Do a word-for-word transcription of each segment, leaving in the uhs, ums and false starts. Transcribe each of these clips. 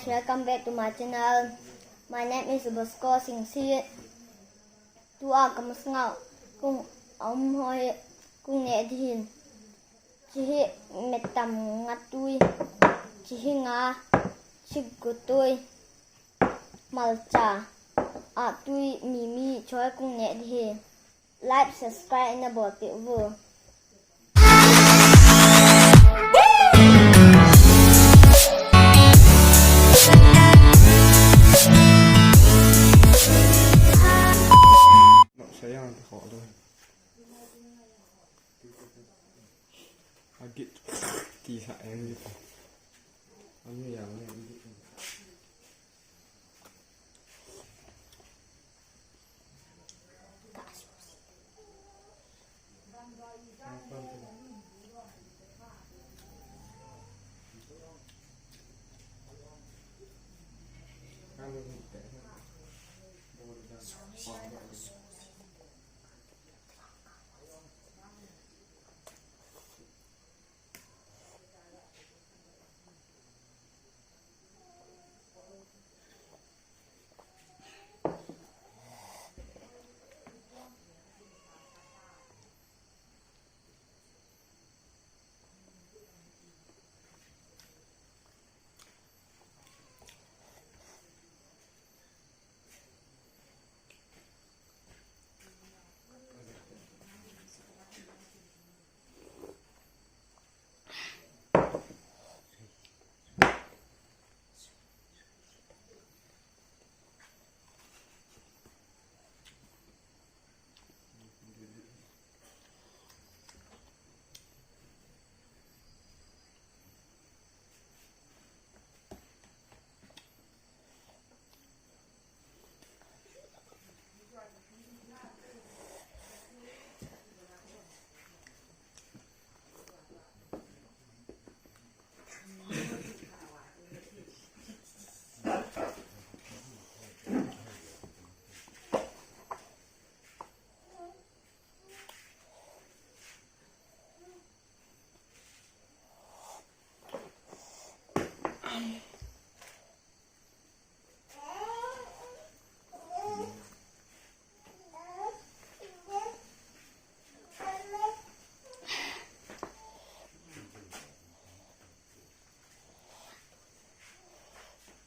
Welcome back to my channel. My name is Bosco Singsit. Tua kamasngau kung aum hoi kung ne dihin. Chihi metam ngatui, chihi nga, chigutui, malcha, atui, mimi choi kung ne dihi. Like, subscribe na bolpeh uvo.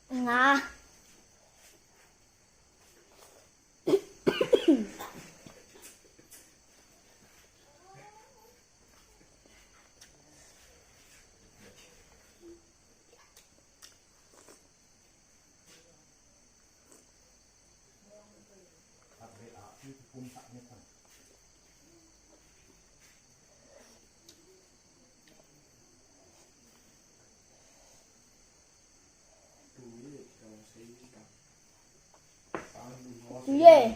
Nga. Ye.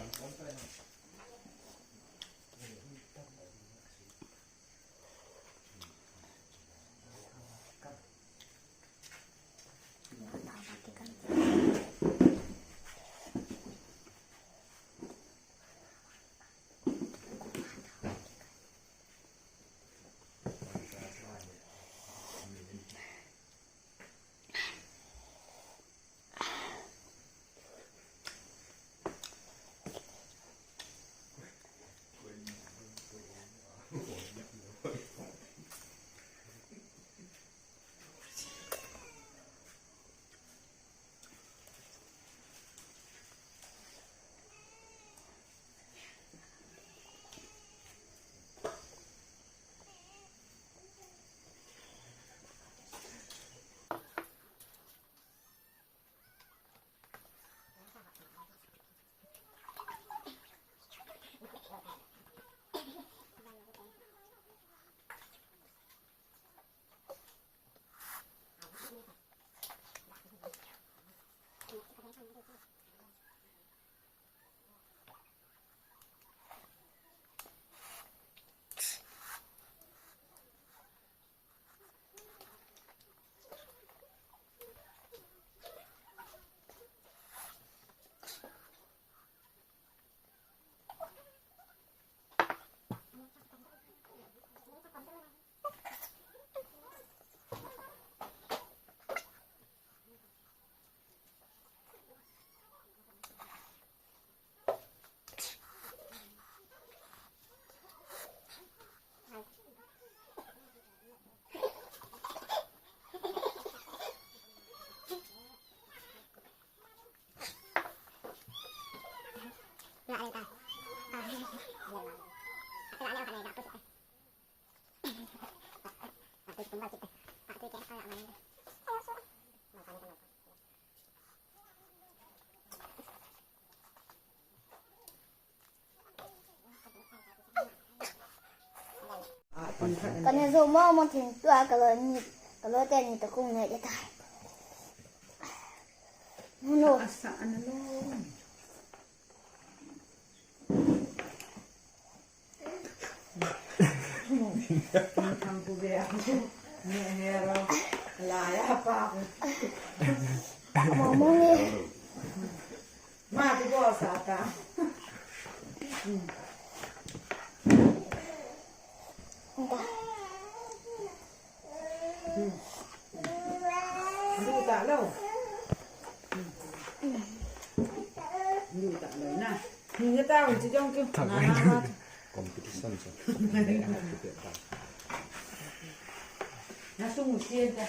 Ka ne zo mo mo thing tua ka lo ni, ka lo te ni ta kung ne le ta. No. Asa ana lo. Thang ku ve a ku. Ne ne ro. La ya pa ku. Mo mo ni. Ma tu bo sa ta. Lu ta lo. Lu ta lo na. Ni ta un chi jong ki. Na na na. Competition sa. Na sung u sien ta.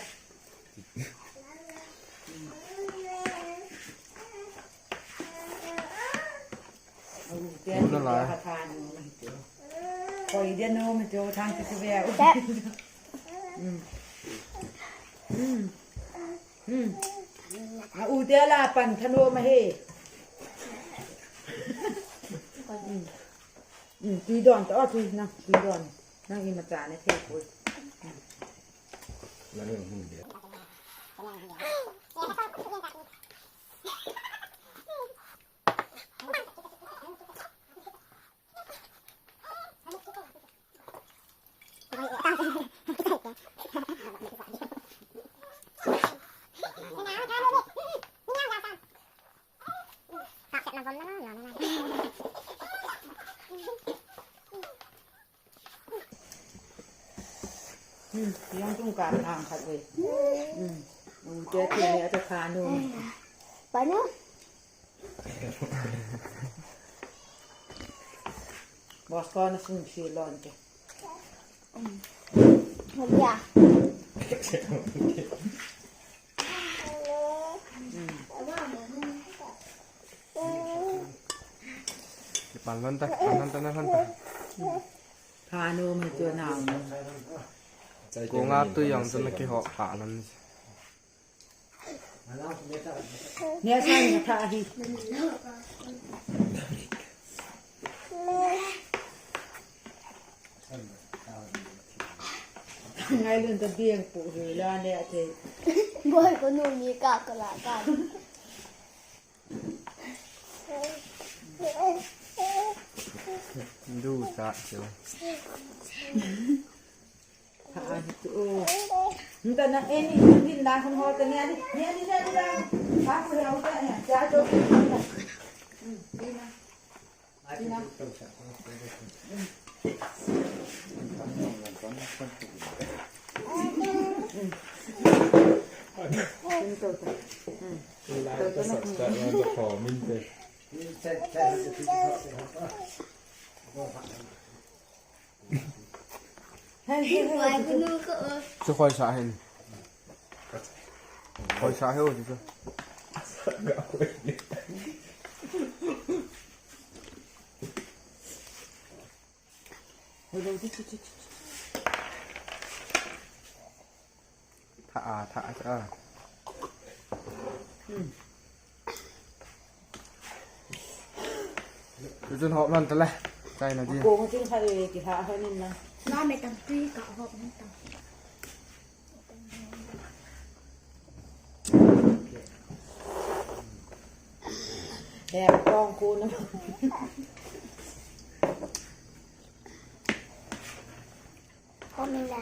Muna lai. Koi dia no me jo thang ti ve. Mm. Mm. Mm. A u dia la pan thano ma he. Mm. Mm. Tui don to, tui na, tui don. Nang imacha ne thei poi. Mm. Nang imacha ne thei poi. Hmm, yang tung ka thang khat ve. Hmm. Hmm, te te ne ata kha nu. Panu. Bos ko na sung si lon ke. Hmm. Ya. Kipan lon ta, kipan lon ta, lon ta. Pha nom hi chu nau. Ko nga tu jong chu na kiho pha lon. Nia sa ni tha hi. Ngai lun ta biang pu hi la ne a te. Boi ko nu ni ka ka la ka. Du sa chu. Ha, ha, tu. Nta na, eh, ni, ni, na, hon, ho, ta, ni, ni, ni, ni, ni, ni, na. Ha, ku, ha, ta, ni, ja, jo. Hmm, ni, na. Ni, na. Hmm. Ni, to, to. Hmm. To, to, na, hmm. Chu khoisa hin. Khoisa hi u chu. Tha a, tha a, tha a. Hmm. Chu chun hop lon ta le. Chai na di. Ko chun kha le ki ha ha nin na. Na me tam tui ka hop nin tam. He kong ko na. Ko min la.